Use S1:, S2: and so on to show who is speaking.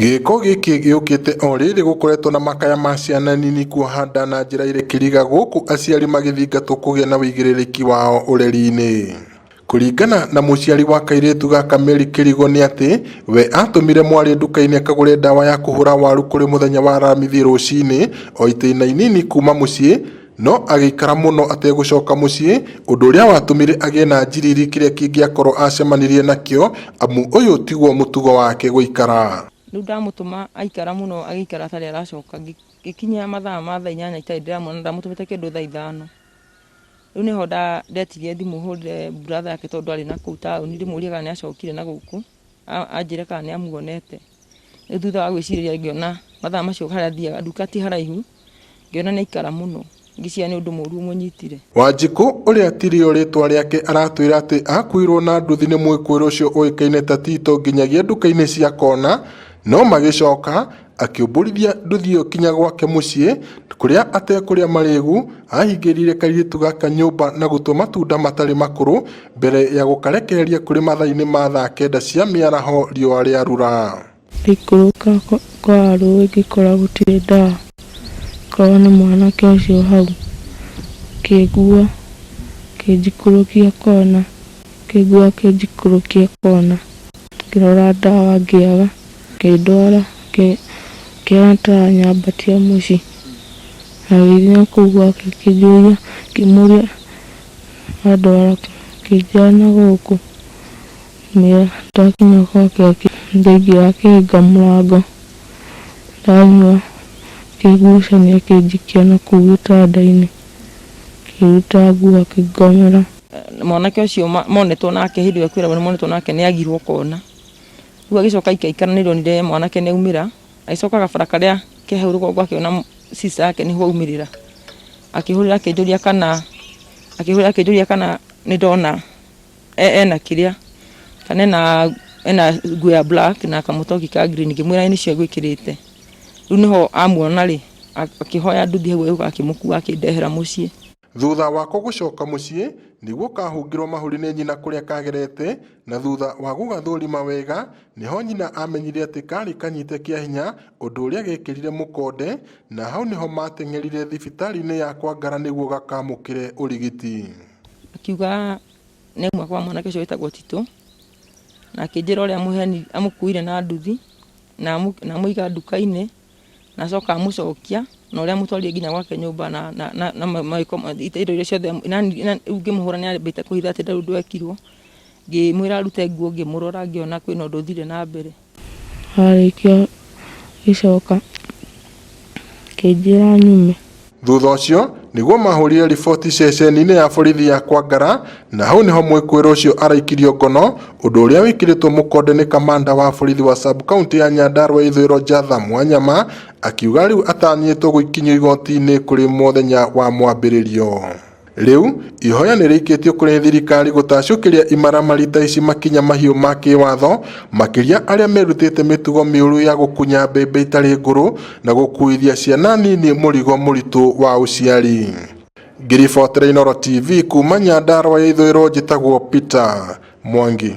S1: Gĩko gĩkĩ gĩũkĩte o rĩrĩ gũkoretwo na makaya ma ciana nini kuoha nda na njĩra ĩrĩ kĩriga gũkũ aciari magĩthingatwo kũgĩa na ũigĩrĩrĩki wao ũreri-inĩ. Kũringana na mũciari wa kairĩtu gaka Mary Kĩrigo nĩ atĩ we atũmire mwarĩ nduka-inĩ akagũre ndawa ya kũhũra waru kũrĩ mũthenya wa Aramithi rũcinĩ o itĩna inini kuma mũciĩ no agĩikara mũno ategũcoka mũciĩ ũndũ ũrĩa watũmire agĩe na njiriri kĩrĩa kĩngĩakorwo acemanirie nakĩo amu ũyũ tiguo mũtugo wake gũikara.
S2: Rĩu ndamũtũma aikara mũno agĩikara atarĩ aracoka ngĩkinyia mathaa ma thaa 8 itarĩ ndĩramuona ndamũtũmĩte kĩndũ thaa 5. Rĩu nĩho ndetirie thimũ hũrĩre brother yake tondũ arĩ na kũu taũni ndĩmũrie kana nĩacokire na gũkũ anjĩre kana nĩamuonete. Rĩu thutha wa gwĩcirĩria ngĩona mathaa macio harĩa athiaga nduka ti haraihu ngĩona nĩaikara mũno ngĩciria nĩ ũndũ mũru ũmũnyitire.
S1: Wanjikũ ũrĩa tirĩo rĩtwa rĩake aratwĩra atĩ akuirwo na nduthi nĩ mwĩkũĩrwo ũcio ũĩkaine ta Tito nginyagia nduka-inĩ cia kona no magĩcoka akĩũmbũrithia nduthi ĩyo kinya gwake mũciĩ kũrĩa atekũrĩa marĩgu ahingĩrire kairĩtu gaka nyũmba na gũtua matunda matarĩ makũrũ mbere ya gũkarekereria kũrĩ mathaa-inĩ ma thaa 9 cia mĩaraho riũa rĩarura.
S3: Ndaikũrũka kwa rũĩ ngĩkora gũtirĩ ndawa, korwo nĩ mwanake ũcio hau, akĩngua akĩnjikũrũkia kona, akĩngua akĩnjikũrũkia kona, ngĩrora ndawa ngĩaga, akĩndwara akĩhana ta aranyambatia mũciĩ, agĩthiĩ na kũu gwake akĩnjũria ngĩmũria andwara kũ, akĩnjĩra na gũkũ, ngĩmwĩra ndakinya gwake ndaingĩra akĩhinga mũrango, ndanyua akĩngucania akĩnjikia na kũu gĩtanda-inĩ, akĩruta nguo akĩngomera.
S2: Mwanake ũcio monetwo nake hĩndĩ ĩyo kwĩragwo nĩ monetwo nake nĩ agirwo kona. Rĩu agĩcoka aikaikara nĩ ndonire mwanake nĩ aumĩra, agĩcoka gabara karĩa ke hau rũgongo akĩona sister yake nĩho aumĩrĩra. Akĩhũrĩra akĩnjũria kana akĩhũrĩra akĩnjũria kana nĩ ndona ena kĩrĩa kana ena nguo ya black na kamũtoki ka green ngĩmwĩra ĩĩ nĩcio egwĩkĩrĩte. Rĩu nĩho amuona rĩ akĩhoya nduthi hau agĩũka akĩmũkua akĩndehera mũciĩ.
S1: Thutha wako gũcoka mũciĩ nĩguo kahungirwo mahũri nĩ nyina kũrĩa kagerete na thutha wa gũgathũrima wega nĩho nyina amenyire atĩ karĩ kanyite kĩa hinya ũndũ ũrĩa gekĩrire mũkonde na hau nĩho mateng'erire thibitarĩ-inĩ ya Kwangara nĩguo gakamũkĩre ũrigiti.
S2: Akiuga nĩ auma kwa mwanake ũcio wĩtagwo Tito na akĩnjĩra ũrĩa amũheni amũkuire na nduthi na amũiga nduka-inĩ na acoka amũcokia na ũrĩa amũtwarire nginya gwake nyũmba na mawĩko indo iria ciothe rĩu ngĩmũhũra nĩ ambĩte kũhitha atĩ ndarĩ ũndũ ekirwo, ngĩmwĩra arute nguo ngĩmũrora ngĩona kwĩna ũndũ ũthire na mbere.
S3: Arĩkia gĩcoka akĩnjĩra nyume.
S1: Thutha ũcio nĩguo mahũrire riboti ceceni-inĩ ya borithi ya Kwangara na hau nĩho mwĩkũĩrwo ũcio araikirio ngono ũndũ ũrĩa wĩkĩrĩtwo mũkonde nĩ kamanda wa borithi wa sub county ya Nyandarua ithũĩro Jotham Wanyama akiuga rĩu atanyĩtwo gũikinyio igoti-inĩ kũrĩ mũthenya wa mwambĩrĩrio. Rĩu ihoya nĩ rĩikĩtio kũrĩ thirikari gũtacũkĩria imaramari ta ici makinya mahiũ ma kĩwatho makĩria arĩa merutĩte mĩtugo mĩũru ya gũkunya mbembe itarĩ ngũrũ na gũkuithia ciana nini mũrigo mũritũ wa ũciari. Ngĩribotera Inooro TV kuma Nyandarua ya ithũĩro njĩtagwo Peter Mwangi.